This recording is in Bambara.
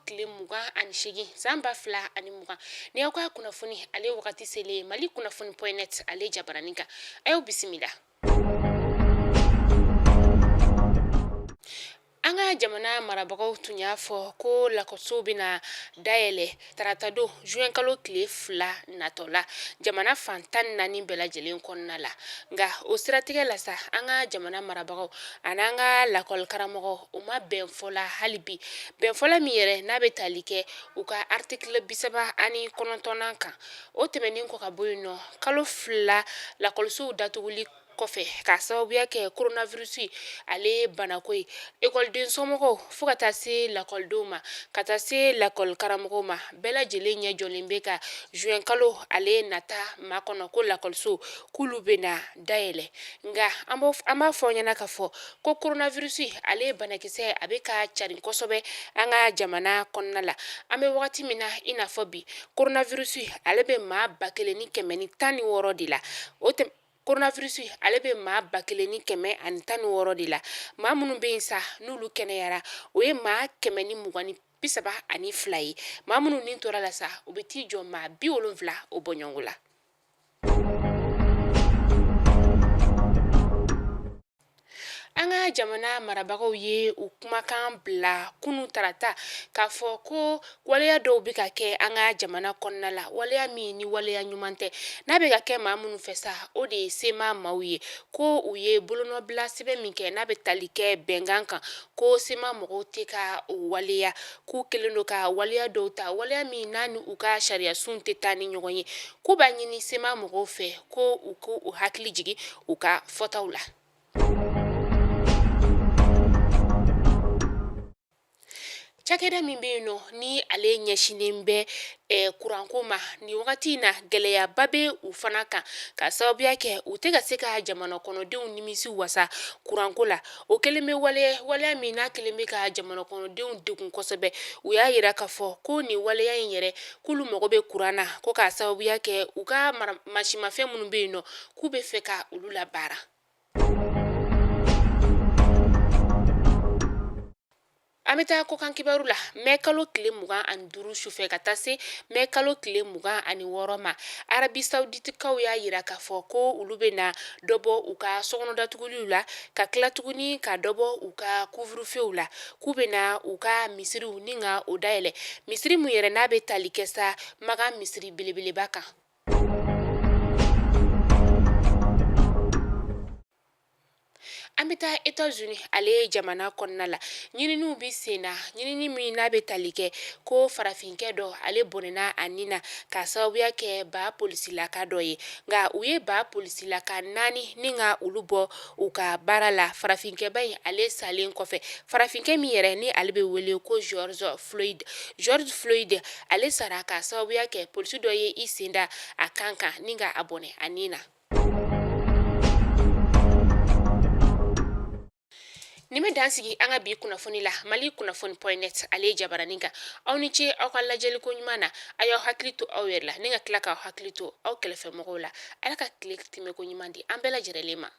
tile 28 san 2020. Ni aw ka kunnafoni ale wagati selen Mali kunnafoni point net ale jabaranin kan, a y'aw bisimila. An ka jamana marabagaw tun y'a fɔ ko lakɔlisow bɛna dayɛlɛ taratadon juin kalo tile 2 natɔ la jamana fan 14 bɛɛ lajɛlen kɔnɔna la. Nka o siratigɛ la sa, an ka jamana marabagaw ani an ka lakɔli karamɔgɔw u ma bɛn fɔ la hali bi, bɛnfɔla min yɛrɛ n'a bɛ tali kɛ u ka article 39nan kan. O tɛmɛnen kɔ ka bɔ yen nɔ, kalo 2 lakɔlisow datuguli kɔfɛ k'a sababuya kɛ coronavirus ale banako ye, ekɔliden somɔgɔw fo ka taa se lakɔlidenw ma, ka taa se lakɔli karamɔgɔw ma, bɛɛ lajɛlen ɲɛ jɔlen bɛ ka juin kalo ale nata makɔnɔ ko lakɔliso k'olu bɛna dayɛlɛ. Nka an b'a fɔ ɲɛna k'a fɔ ko coronavirus ale banakisɛ a bɛ ka carin kosɛbɛ an ka jamana kɔnɔna la. An bɛ wagati min na i n'a fɔ bi, coronavirus ale bɛ maa 1116 de la. O tɛ coronavirus ale bɛ maa 1116 de la. Maa minnu bɛ yen sa n'olu kɛnɛyara, o ye maa 132 ye. Maa minnu ni tora la sa, o bɛ t'i jɔ maa 70 o bɔɲɔgɔnko la. An ka jamana marabagaw ye u kumakan bila kunun tarata k'a fɔ ko waleya dɔw bɛ ka kɛ an ka jamana kɔnɔna la, waleya min ni waleya ɲuman tɛ, n'a bɛ ka kɛ maa minnu fɛ sa, o de ye CMA maaw ye, ko u ye bolonɔbila sɛbɛn min kɛ n'a bɛ tali kɛ bɛnkan kan, ko CMA mɔgɔw tɛ ka o waleya, k'u kɛlen don ka waleya dɔw ta, waleya min n'a ni u ka sariyasunw tɛ taa ni ɲɔgɔn ye, k'u b'a ɲini CMA mɔgɔw fɛ ko u k'u hakili jigin u ka fɔtaw la. Cakɛda min bɛ yen nɔ ni ale ɲɛsinnen bɛ kuranko ma nin wagati in na, gɛlɛyaba bɛ u fana kan ka sababuya kɛ u tɛ ka se ka jamana kɔnɔdenw nimisi wasa kuranko la. O kɛlen bɛ waleya min n'a kɛlen bɛ ka jamana kɔnɔdenw degun kosɛbɛ. U y'a jira k'a fɔ ko nin waleya in yɛrɛ, k'olu mago bɛ kuran na, ko k'a sababuya kɛ u ka mansinmafɛn minnu bɛ yen nɔ, k'u bɛ fɛ ka olu labaara. An bɛ taa kɔkan kibaru la. Mɛ kalo tile 25 sufɛ ka taa se mɛ kalo tile 26 ma, Arabi Saouditekaw y'a jira k'a fɔ ko olu bɛna dɔ bɔ u ka sokɔnɔdatuguliw la, ka tila tuguni ka dɔ bɔ u ka couvre-feu la, k'u bɛna u ka misiriw ni ka o dayɛlɛ, misiri min yɛrɛ n'a bɛ tali kɛ sa Makan misiri belebeleba kan. An bɛ taa États-Unis ale jamana kɔnɔna la. Ɲininiw bɛ sen na, ɲinini min n'a bɛ tali kɛ ko farafinkɛ dɔ ale bɔnɛna a ni na k'a sababuya kɛ ba polisilaka dɔ ye. Nka u ye ba polisilaka 4 ni ka olu bɔ u ka baara la farafinkɛba in ale salen kɔfɛ. Farafinkɛ min yɛrɛ ni ale bɛ wele ko George Floyd, George Floyd ale sara k'a sababuya kɛ polisi dɔ ye i sen da a kan kan ni ka a bɔnɛ a ni na. Nin bɛ dan sigi an ka bi kunnafoni la Mali kunnafoni point net ale jabaranin kan. Aw ni ce aw ka lajɛliko ɲuman na. A y'aw hakili to aw yɛrɛ la ni ka tila k'aw hakili to aw kɛrɛfɛmɔgɔw la. Ala ka tile tɛmɛko ɲuman di an bɛɛ lajɛlen ma.